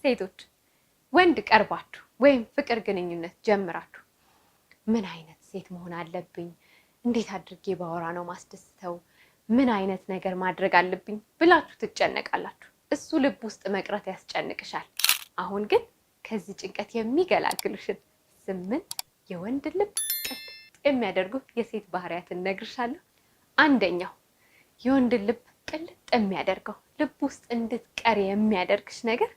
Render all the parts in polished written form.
ሴቶች፣ ወንድ ቀርባችሁ ወይም ፍቅር ግንኙነት ጀምራችሁ ምን አይነት ሴት መሆን አለብኝ? እንዴት አድርጌ ባወራ ነው ማስደስተው? ምን አይነት ነገር ማድረግ አለብኝ ብላችሁ ትጨነቃላችሁ። እሱ ልብ ውስጥ መቅረት ያስጨንቅሻል። አሁን ግን ከዚህ ጭንቀት የሚገላግሉሽን 8 የወንድ ልብ ቅልጥ የሚያደርጉ የሴት ባህሪያትን እነግርሻለሁ። አንደኛው የወንድ ልብ ቅልጥ የሚያደርገው፣ ልብ ውስጥ እንድትቀሪ የሚያደርግሽ ነገር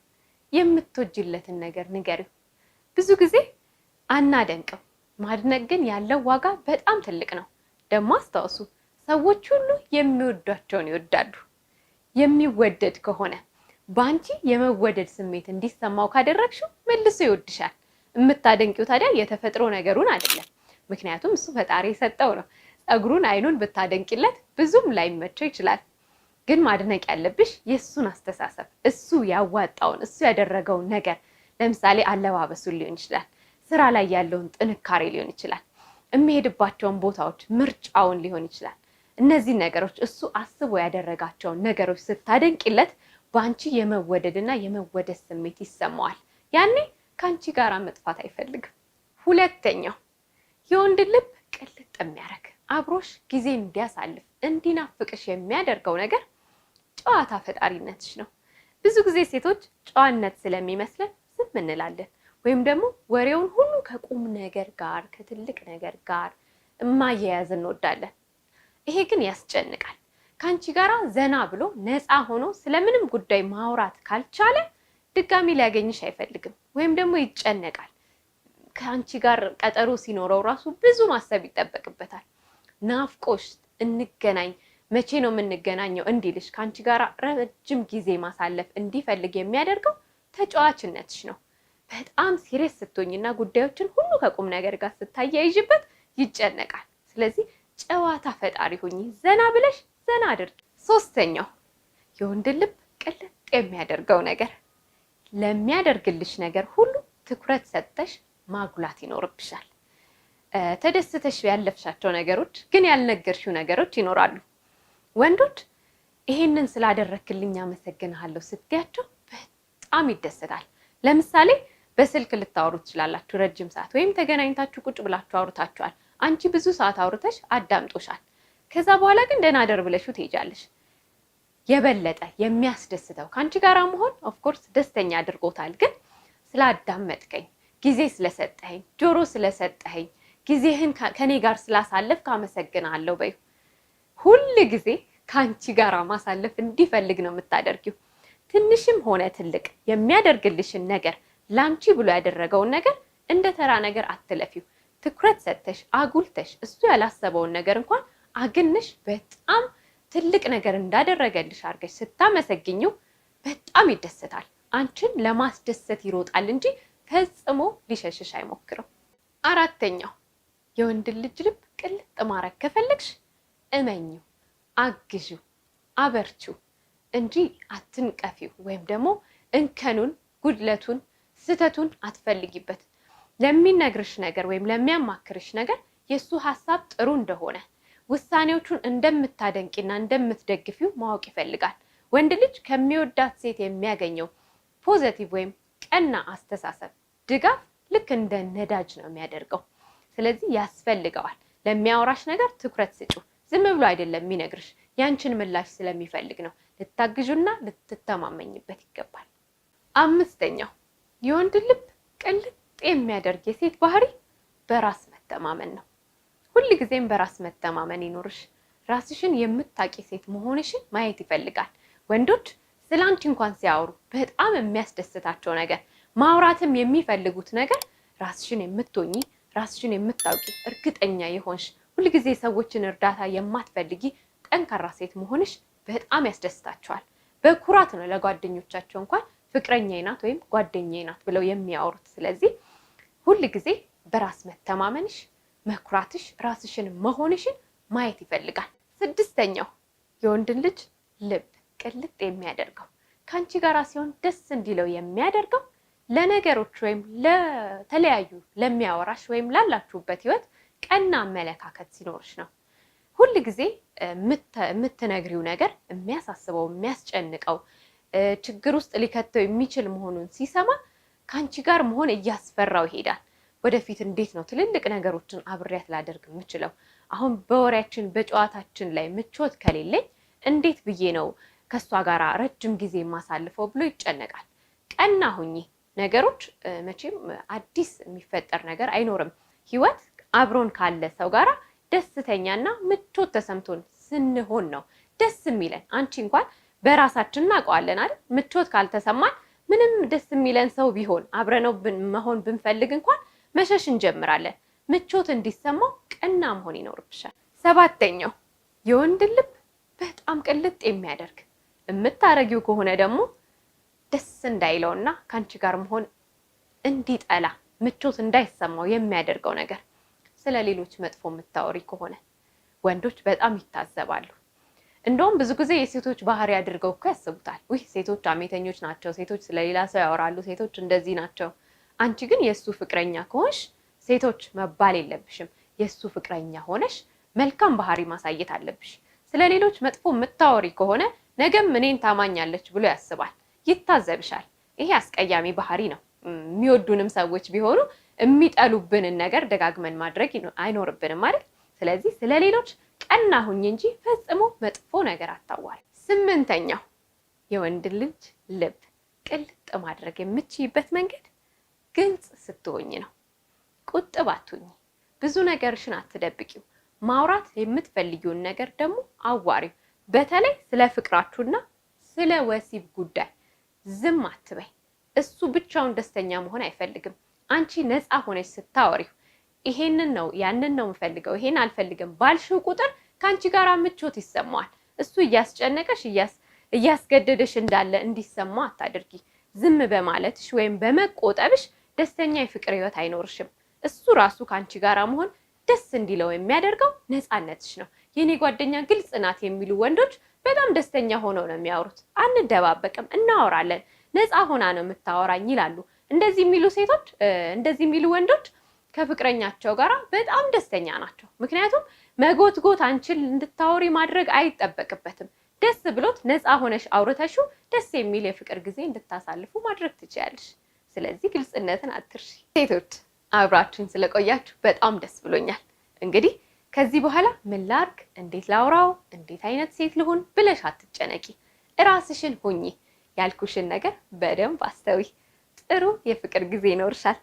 የምትወጂለትን ነገር ንገሪው። ብዙ ጊዜ አናደንቅም። ማድነቅ ግን ያለው ዋጋ በጣም ትልቅ ነው። ደግሞ አስታውሱ፣ ሰዎች ሁሉ የሚወዷቸውን ይወዳሉ። የሚወደድ ከሆነ፣ በአንቺ የመወደድ ስሜት እንዲሰማው ካደረግሽው መልሶ ይወድሻል። የምታደንቂው ታዲያ የተፈጥሮ ነገሩን አይደለም። ምክንያቱም እሱ ፈጣሪ የሰጠው ነው። ፀጉሩን፣ አይኑን ብታደንቂለት ብዙም ላይመቸው ይችላል። ግን ማድነቅ ያለብሽ የእሱን አስተሳሰብ፣ እሱ ያዋጣውን፣ እሱ ያደረገውን ነገር፣ ለምሳሌ አለባበሱን ሊሆን ይችላል፣ ስራ ላይ ያለውን ጥንካሬ ሊሆን ይችላል፣ የሚሄድባቸውን ቦታዎች ምርጫውን ሊሆን ይችላል። እነዚህ ነገሮች፣ እሱ አስቦ ያደረጋቸውን ነገሮች ስታደንቂለት በአንቺ የመወደድና የመወደድ ስሜት ይሰማዋል። ያኔ ከአንቺ ጋር መጥፋት አይፈልግም። ሁለተኛው የወንድ ልብ ቅልጥ የሚያደርግ፣ አብሮሽ ጊዜ እንዲያሳልፍ፣ እንዲናፍቅሽ የሚያደርገው ነገር ጨዋታ ፈጣሪነትሽ ነው። ብዙ ጊዜ ሴቶች ጨዋነት ስለሚመስለን ዝም እንላለን፣ ወይም ደግሞ ወሬውን ሁሉ ከቁም ነገር ጋር፣ ከትልቅ ነገር ጋር ማያያዝ እንወዳለን። ይሄ ግን ያስጨንቃል። ከአንቺ ጋር ዘና ብሎ ነፃ ሆኖ ስለምንም ጉዳይ ማውራት ካልቻለ ድጋሚ ሊያገኝሽ አይፈልግም፣ ወይም ደግሞ ይጨነቃል። ከአንቺ ጋር ቀጠሮ ሲኖረው ራሱ ብዙ ማሰብ ይጠበቅበታል። ናፍቆሽ እንገናኝ፣ መቼ ነው የምንገናኘው እንዲልሽ፣ ከአንቺ ጋር ረጅም ጊዜ ማሳለፍ እንዲፈልግ የሚያደርገው ተጫዋችነትሽ ነው። በጣም serious ስትሆኝና ጉዳዮችን ሁሉ ከቁም ነገር ጋር ስታያይዥበት ይጨነቃል። ስለዚህ ጨዋታ ፈጣሪ ሁኚ፣ ዘና ብለሽ ዘና አድርጊ። ሶስተኛው የወንድ ልብ ቅልጥ የሚያደርገው ነገር ለሚያደርግልሽ ነገር ሁሉ ትኩረት ሰጥተሽ ማጉላት ይኖርብሻል። ተደስተሽ ያለፍሻቸው ነገሮች ግን ያልነገርሽው ነገሮች ይኖራሉ። ወንዶች ይሄንን ስላደረክልኝ አመሰግንሃለሁ ስትያቸው በጣም ይደሰታል። ለምሳሌ በስልክ ልታወሩ ትችላላችሁ ረጅም ሰዓት፣ ወይም ተገናኝታችሁ ቁጭ ብላችሁ አውርታችኋል። አንቺ ብዙ ሰዓት አውርተሽ አዳምጦሻል። ከዛ በኋላ ግን ደህና ደር ብለሽው ትሄጃለሽ። የበለጠ የሚያስደስተው ከአንቺ ጋር መሆን of course ደስተኛ አድርጎታል። ግን ስላዳመጥከኝ፣ ጊዜ ስለሰጠኸኝ፣ ጆሮ ስለሰጠኸኝ፣ ጊዜህን ከኔ ጋር ስላሳለፍክ አመሰግናለሁ በይው። ሁል ጊዜ ከአንቺ ጋር ማሳለፍ እንዲፈልግ ነው የምታደርጊው። ትንሽም ሆነ ትልቅ የሚያደርግልሽን ነገር፣ ላንቺ ብሎ ያደረገውን ነገር እንደ ተራ ነገር አትለፊው። ትኩረት ሰጥተሽ፣ አጉልተሽ፣ እሱ ያላሰበውን ነገር እንኳን አግንነሽ በጣም ትልቅ ነገር እንዳደረገልሽ አድርገሽ ስታመሰግኚው በጣም ይደሰታል። አንቺን ለማስደሰት ይሮጣል እንጂ ፈጽሞ ሊሸሽሽ አይሞክርም። አራተኛው የወንድ ልጅ ልብ ቅልጥ ማድረግ ከፈለግሽ እመኚው፣ አግዢው፣ አበርቺው እንጂ አትንቀፊው ወይም ደግሞ እንከኑን፣ ጉድለቱን፣ ስህተቱን አትፈልጊበት። ለሚነግርሽ ነገር ወይም ለሚያማክርሽ ነገር የእሱ ሀሳብ ጥሩ እንደሆነ፣ ውሳኔዎቹን እንደምታደንቂና እንደምትደግፊው ማወቅ ይፈልጋል። ወንድ ልጅ ከሚወዳት ሴት የሚያገኘው positive ወይም ቀና አስተሳሰብ፣ ድጋፍ ልክ እንደ ነዳጅ ነው የሚያደርገው። ስለዚህ ያስፈልገዋል። ለሚያወራሽ ነገር ትኩረት ስጪው። ዝም ብሎ አይደለም የሚነግርሽ፣ ያንቺን ምላሽ ስለሚፈልግ ነው። ልታግዢውና ልትተማመኝበት ይገባል። አምስተኛው የወንድ ልብ ቅልጥ የሚያደርግ የሴት ባህሪ በራስ መተማመን ነው። ሁል ጊዜም በራስ መተማመን ይኑርሽ። ራስሽን የምታውቂ ሴት መሆንሽን ማየት ይፈልጋል። ወንዶች ስለ አንቺ እንኳን ሲያወሩ በጣም የሚያስደስታቸው ነገር፣ ማውራትም የሚፈልጉት ነገር ራስሽን የምትሆኚ፣ ራስሽን የምታውቂ፣ እርግጠኛ የሆንሽ፣ ሁልጊዜ ሰዎችን እርዳታ የማትፈልጊ ጠንካራ ሴት መሆንሽ በጣም ያስደስታቸዋል። በኩራት ነው ለጓደኞቻቸው እንኳን ፍቅረኛዬ ናት ወይም ጓደኛዬ ናት ብለው የሚያወሩት። ስለዚህ ሁል ጊዜ በራስ መተማመንሽ፣ መኩራትሽ፣ ራስሽን መሆንሽን ማየት ይፈልጋል። ስድስተኛው የወንድን ልጅ ልብ ቅልጥ የሚያደርገው፣ ከአንቺ ጋር ሲሆን ደስ እንዲለው የሚያደርገው ለነገሮች ወይም ለተለያዩ ለሚያወራሽ ወይም ላላችሁበት ህይወት ቀና አመለካከት ሲኖርሽ ነው። ሁል ጊዜ የምትነግሪው ነገር የሚያሳስበው፣ የሚያስጨንቀው፣ ችግር ውስጥ ሊከተው የሚችል መሆኑን ሲሰማ ከአንቺ ጋር መሆን እያስፈራው ይሄዳል። ወደፊት እንዴት ነው ትልልቅ ነገሮችን አብሬያት ላደርግ የምችለው? አሁን በወሬያችን በጨዋታችን ላይ ምቾት ከሌለኝ እንዴት ብዬ ነው ከእሷ ጋር ረጅም ጊዜ የማሳልፈው ብሎ ይጨነቃል። ቀና ሁኚ። ነገሮች መቼም አዲስ የሚፈጠር ነገር አይኖርም። ህይወት አብሮን ካለ ሰው ጋራ ደስተኛና ምቾት ተሰምቶን ስንሆን ነው ደስ የሚለን። አንቺ እንኳን በራሳችን እናውቀዋለን አይደል? ምቾት ካልተሰማን ምንም ደስ የሚለን ሰው ቢሆን አብረነው መሆን ብንፈልግ እንኳን መሸሽ እንጀምራለን። ምቾት እንዲሰማው ቀና መሆን ይኖርብሻል። ሰባተኛው የወንድ ልብ በጣም ቅልጥ የሚያደርግ የምታረጊው ከሆነ ደግሞ ደስ እንዳይለውና ከአንቺ ጋር መሆን እንዲጠላ ምቾት እንዳይሰማው የሚያደርገው ነገር ስለ ሌሎች መጥፎ የምታወሪ ከሆነ ወንዶች በጣም ይታዘባሉ። እንደውም ብዙ ጊዜ የሴቶች ባህሪ አድርገው እኮ ያስቡታል። ውይ ሴቶች አሜተኞች ናቸው፣ ሴቶች ስለሌላ ሰው ያወራሉ፣ ሴቶች እንደዚህ ናቸው። አንቺ ግን የእሱ ፍቅረኛ ከሆንሽ ሴቶች መባል የለብሽም። የእሱ ፍቅረኛ ሆነሽ መልካም ባህሪ ማሳየት አለብሽ። ስለ ሌሎች መጥፎ የምታወሪ ከሆነ ነገም እኔን ታማኛለች ብሎ ያስባል፣ ይታዘብሻል። ይሄ አስቀያሚ ባህሪ ነው። የሚወዱንም ሰዎች ቢሆኑ የሚጠሉብንን ነገር ደጋግመን ማድረግ አይኖርብንም አይደል? ስለዚህ ስለ ሌሎች ቀና ሁኝ እንጂ ፈጽሞ መጥፎ ነገር አታዋሪ። ስምንተኛው የወንድ ልጅ ልብ ቅልጥ ማድረግ የምትችይበት መንገድ ግልጽ ስትሆኝ ነው። ቁጥብ አትሁኚ። ብዙ ነገርሽን አትደብቂው። ማውራት የምትፈልጊውን ነገር ደግሞ አዋሪው። በተለይ ስለ ፍቅራችሁና ስለ ወሲብ ጉዳይ ዝም አትበይ። እሱ ብቻውን ደስተኛ መሆን አይፈልግም። አንቺ ነፃ ሆነሽ ስታወሪው ይሄንን ነው ያንን ነው የምፈልገው፣ ይሄን አልፈልግም ባልሽው ቁጥር ከአንቺ ጋር ምቾት ይሰማዋል። እሱ እያስጨነቀሽ እያስገደደሽ እንዳለ እንዲሰማ አታድርጊ። ዝም በማለትሽ ወይም በመቆጠብሽ ደስተኛ የፍቅር ህይወት አይኖርሽም። እሱ ራሱ ከአንቺ ጋር መሆን ደስ እንዲለው የሚያደርገው ነፃነትሽ ነው። የኔ ጓደኛ ግልጽ ናት የሚሉ ወንዶች በጣም ደስተኛ ሆነው ነው የሚያወሩት። አንደባበቅም፣ እናወራለን፣ ነፃ ሆና ነው የምታወራኝ ይላሉ። እንደዚህ የሚሉ ሴቶች፣ እንደዚህ የሚሉ ወንዶች ከፍቅረኛቸው ጋር በጣም ደስተኛ ናቸው። ምክንያቱም መጎትጎት አንቺን እንድታወሪ ማድረግ አይጠበቅበትም። ደስ ብሎት ነፃ ሆነሽ አውርተሽው ደስ የሚል የፍቅር ጊዜ እንድታሳልፉ ማድረግ ትችያለሽ። ስለዚህ ግልጽነትን አትርሺ። ሴቶች አብራችሁን ስለቆያችሁ በጣም ደስ ብሎኛል። እንግዲህ ከዚህ በኋላ ምን ላድርግ፣ እንዴት ላውራው፣ እንዴት አይነት ሴት ልሁን ብለሽ አትጨነቂ። እራስሽን ሁኚ። ያልኩሽን ነገር በደንብ አስተዊ። ጥሩ የፍቅር ጊዜ ይኖርሻል።